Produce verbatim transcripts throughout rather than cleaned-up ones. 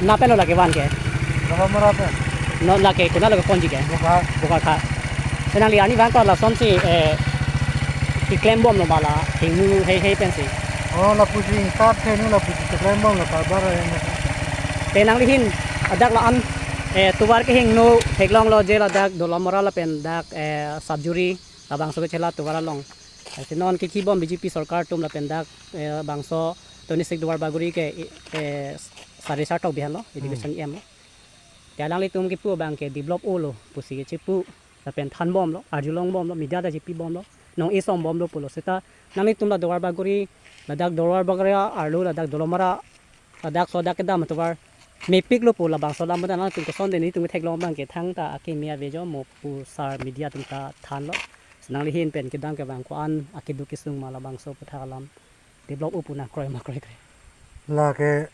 Kona pen lo lake van ke? Dolamara pen. Non lake kona lo ke ponji ke? Boka. Boka kha. Te nangli arni van ko lasonsi, eh, keklem bomlo ma la hingno heihei pensi? Oh, lapusi ingtat henu lapusi keklem bomlo ta bar ya. Te nangli hin adak la-an, eh, tovar kehingno theklonglo je ladak Dolamara lapen dak, eh, Sapjuri labangso kechela tovar along. Lasi non kiki bom B J P sorkar atum lapen dak, eh, bangso twenty-six Duarbagori ke, eh, sari sartok bihan lo, education E M lo. Te alanglitum kipu abang ke develop olo pusi kechipu lapen than bomlo, arjulong bomlo, media ta chipi bomlo, nong-e som bomlo pulo. Seta nanglitum la Duarbagori, ladak Duarbagori arlo, ladak Dolamara, ladak so dak kedam atovar mepiklo pu labangso alam ta nangtum koson de nelitum theklong abang ke thangta akimi avejo mo pu sar media atum ta thanlo. Nangli hin pen kedam kevang ko-an akeduk kesung ma labangso aputhak alam develop o pu nangkroi ma kroikre? Lake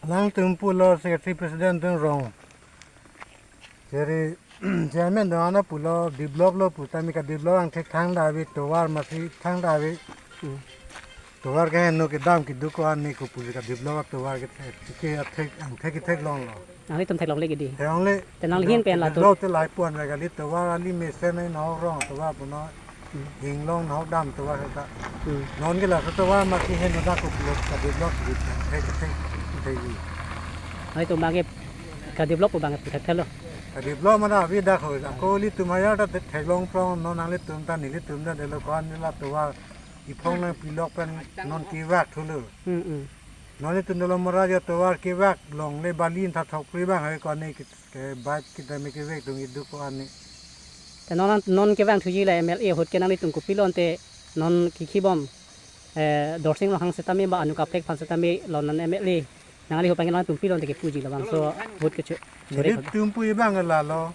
alangtum pulo secretary president atum rong. Jeri chairman do ana pulo develop lo pu tame ka develop angthek thangta ave tovar masi thangta ave. Hmm. Tovar kehingno kedam keduk ko-an ne ko pusi ka develop tovar ke thek, ke athek angthek ketheklonglo. Nanglitum theklongle ke di. Theklongle. Te nangli hin pen la tu. Develop te lahai puan ve kali tovar ali mesen ai nahok rong tovar puno. Hmm. Hinglong nahok dam tovar ta. Hmm. Non ke laso tovar masi hingno dak ko pulo ka develop di thek thek thek di. Nanglitum abang ke ka develop abang ke thek theklo. Ka develop mana ave dak ho. Ako ilitum hayar ta theklong prong non nanglitum ta nelitum ta delo ko-an ne la tovar iphong nangpilok pen non kevak thulo. Hmm, hmm. Non nelitum Dolamara jo tovar kevak longle bali tha thok pri abang hai ko-an ne ke, ke bike kita me kevek tung iduk ko-an ne. Te non, non kevang thuji la M L A ahut ke nanglitum kopilo ante non kiki bom, eh, Dorsing Ronghang setame ba anu kaplek aphan setame lo non M L A. Nangli ahut abang ke nangtum pilo ante kepuji labangso vote kecho. Nelitum pu abang lalo.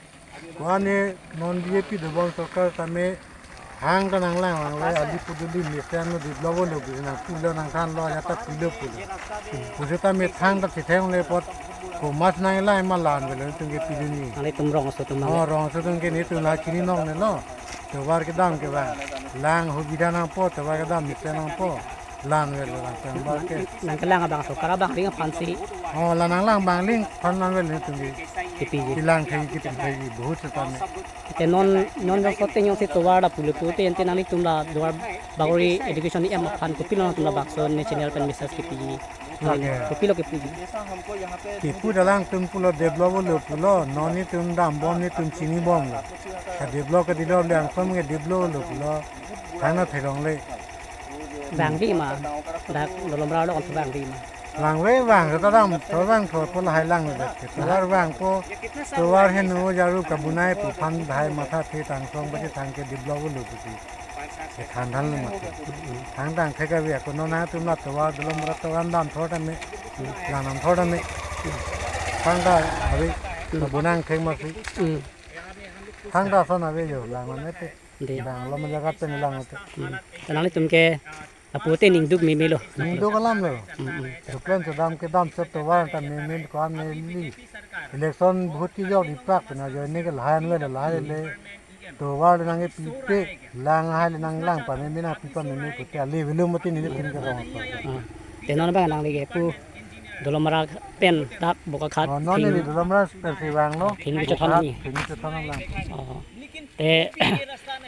Ko-an ne non B J P dobom sorkar tame hang ta nanglang lang le ali puduli mesen lo develop lo pu nangpulo nangthanlo ya ta pilo pulo. Pu setame thangta chitheng le apot komat nanglang ma la-an avelo nelitum ke pidunji. Nanglitum rong aso atum Oh, nang. Rong aso atum ke nelitum la chini nongnelo. Tovar kedam kevang. Lang hubidha nangpo, tovar kedam mesen nangpo. La-an avelo lang tang ba ke. Nangkelang abang sorkar abang ring aphansi. Oh, la nanglang abang ling aphan nangvel nelitum ke. Kepiji. Kelang thai kelang thai bahut setame. Te non, non jo sote nyong si tovar la pule pute ante nanglitum la Duarbagori education E M aphan kopilo nangtum labangso ne channel pen message kepiji? Lake. Kopilo kepuji? Kipu da alangtum pulo develop lo pulo, non nelitum dam bom nelitum chini bomlo. Ka develop ka develop le angsom ke develop lo pulo. Thangta theklongle. Vangve ma, dak Dolamara lo vangve ma. Vangve vang, ta dam, ta vang thor pu lahai lang le dak. Tovar vangpo, tovar hingno jaru kabunai pu aphan lahai matha the tang song ba thang ke develop lo pusi. Ke than thanlo ma. Thangta angthek ave ako non nangtum la tovar Dolamara tovar dam thor tame. Lang dam thor tame. Thangta ave, kabunai angthek masi. Hmm. Thangta ason ave jo, lang mane te. Dei. Dang lo ma jagat pen lang te. Hmm. Te nanglitum ke apute ningduk memelo. Ningduk alam lo. Hmm, hmm. Duklen sedam kedam set tovar ta meme ko-an meli. Election bahut kejok di prak pen ajoine ke lahai an le lahai le. Tovar le nangkepi pe lang hai le nanglang pa meme nangpi pa meme pute ali velo mati nelitum ke rong aso. Ah. Te non abang nangli kepu Dolamara pen dak Bokakhat. Oh, non thing, neli Dolamara pen si vanglo. Thing kechethon ni. Thing kechethon lang. Oh. Te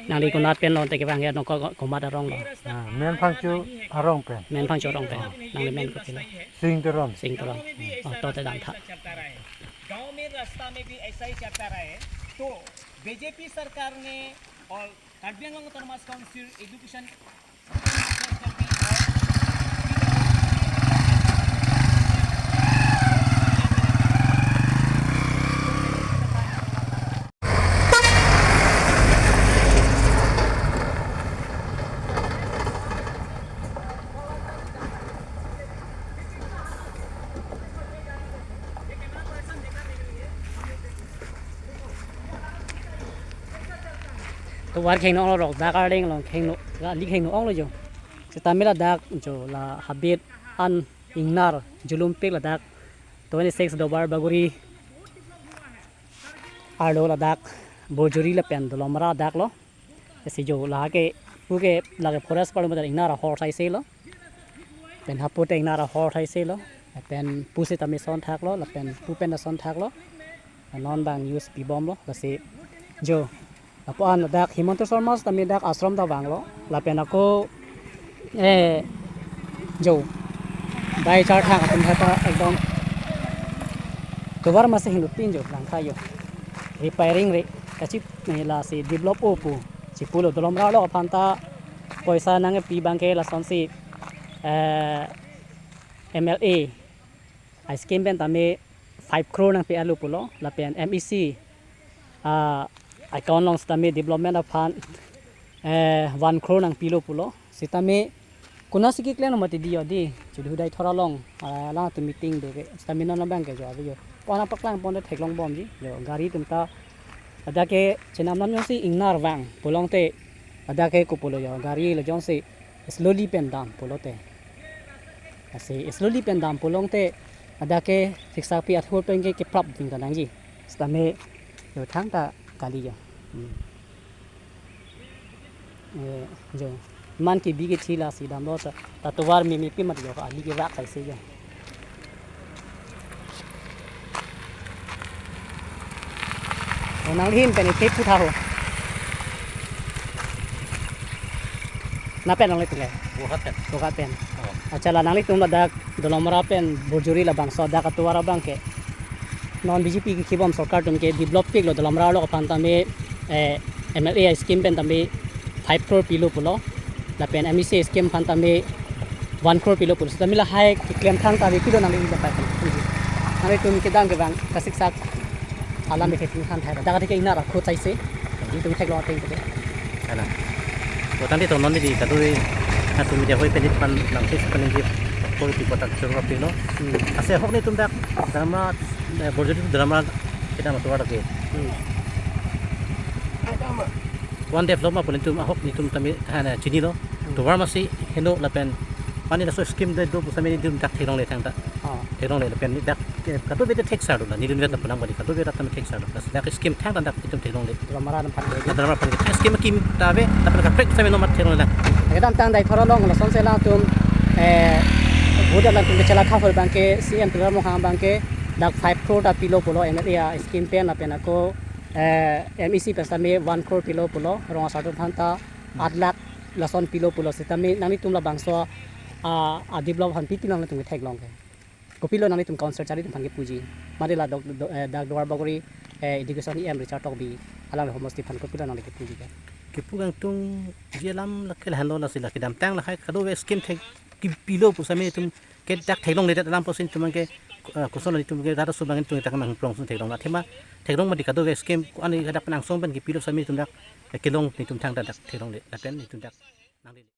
nangli konat pen lo te kevang ya nong ko, ko, komat arong lo? Ah, men Phangcho arong pen. Men Phangcho arong pen. Nangli men kopilo? Sing Teron. Sing Teron. Oh, to te damtha. गांव में रास्ता में भी ऐसा ही चलता रहे तो बीजेपी सरकार ने और Karbi Anglong autonomous council education Tovar khengno ong lo rok, dak arleng along khengno, dak ali khengno ong lo jo. Setame ladak jo la habit an ingnar julum pik ladak twenty-six Duarbagori arlo ladak Borjuri lapen Dolamara dak lo. Isi jo lake puke lake forest department ingnar ahor thaise lo. Pen hapu te ingnar ahor thaise lo. Lapen pu sitame son thaklo, lapen pu pen ta son thaklo. Non bang news pibomlo, lasi jo. Lapu-an dak Himanta Sharma sitame dak ashram ta vanglo, lapen ako, eh, jo. Bai char thang atum heta ekdom tovar masi hindu tin jo, langkha jo. Repairing re, kachip, eh, lasi develop-o pu. Chipulo dolom ra lo aphan ta poisa nangpi abangke lasonsi, eh, M L A a-scheme pen tame five crore nangpi-etlo pulo, lapen M E C a-account along sitame development aphan, eh, one crore nangpilo pulo. Sitame konatsi keklem mati di jo di, Chudhu Daithor along, ah, alangtum meeting do ke, sitame non abangke jo ave jo. Pona paklang pon theklong bomji, jo gari atum ta, adake chenam nam jongsi ingnar vang pulote, adake kopulo jo, gari le jongsi slowly pen dam pulote. Lasi slowly pen dam pulote, adake thiksak pi athur pen ke keprap ding ta nangji. Sitame jo thangta kali jo. Hmm. Eh, jo. Man kebi kethi lasi damlo ta, ta tovar meme pi mat jo, kali kevak kaise jo. O, nangli ahin pen ithek putha ho. Na pen nanglitum ke? Bohat pen. Bohat pen. Oh. Achala, nanglitum ladak Dolamara pen Borjuri labangso dak atovar abangke non B J P kekhibom sorkar atum ke develop piklo Dolamara along aphan tame, eh, M L A a-scheme pen tame five crore pilo pulo. Lapen M E C scheme aphan tame one crore pilo pulo. Sitame lahai keklem thangta ave pilo nangli lapai pen. Nanglitum kedang kevang kasiksak alam ke thekthing than thai. Dak ke ingnar akhut saise. Itum theklong ateng ke. Ana. Bo tangte to non di kado-ve atum media hoi pen pan nang sis pen di por di kotak choro pilo. Hmm. Ase ahok netum dak drama, eh, Borjuri drama kedam atovar ke. Hmm. One develop ma pon netum ahok netum tame thana chinilo. Hmm. Tovar masi heno lapen mane laso scheme de do pusitame netum dak theklongle thangta. Ah. Theklongle lapen dak, eh, kado-ve ta thek sar do la, nelitum vet ta punang bali kado-ve ta tame thek sar do. Lasi dak scheme thangta dak itum theklongle. Dolamara aphan ke. Dolamara aphan ke. Scheme kim ta ave, tapi kaprek sitame nomat theklongle. Kedamtang Daithor along lasonsi alangtum, eh, vote alangtum kechelak khapor abangke C M Tuliram Ronghang abangke dak five crore ta pilo pulo M L A a-scheme pen lapen ako, eh, M E C pen sitame one crore pilo pulo, rong asar atum aphan ta aat lakh lason pilo pulo sitame nanglitum labangso a, a-develop aphan pi pi nanglitum ketheklong ke. Kopilo nanglitum council charli atum aphan kepuji. Mane la dok, do, eh, dak Duarbagori, eh, education E M Richard Tokbi alangli homosti aphan kopilo nangli kepuji ke? Kepu kangtung ji alam lake lahenlo, lasi la kedamtang lahai kado-ve scheme thek kepilo pusitame itum ke dak theklongle det alam pusi itum ke, eh, koson itum ke rat aso abang itum dak mang prong sun theklong la thema theklong mati kado-ve scheme ko-an ke dak pen angsong pen kepilo sitame itum dak, eh, kelong netum thangta dak theklongle lapen itum dak nangli.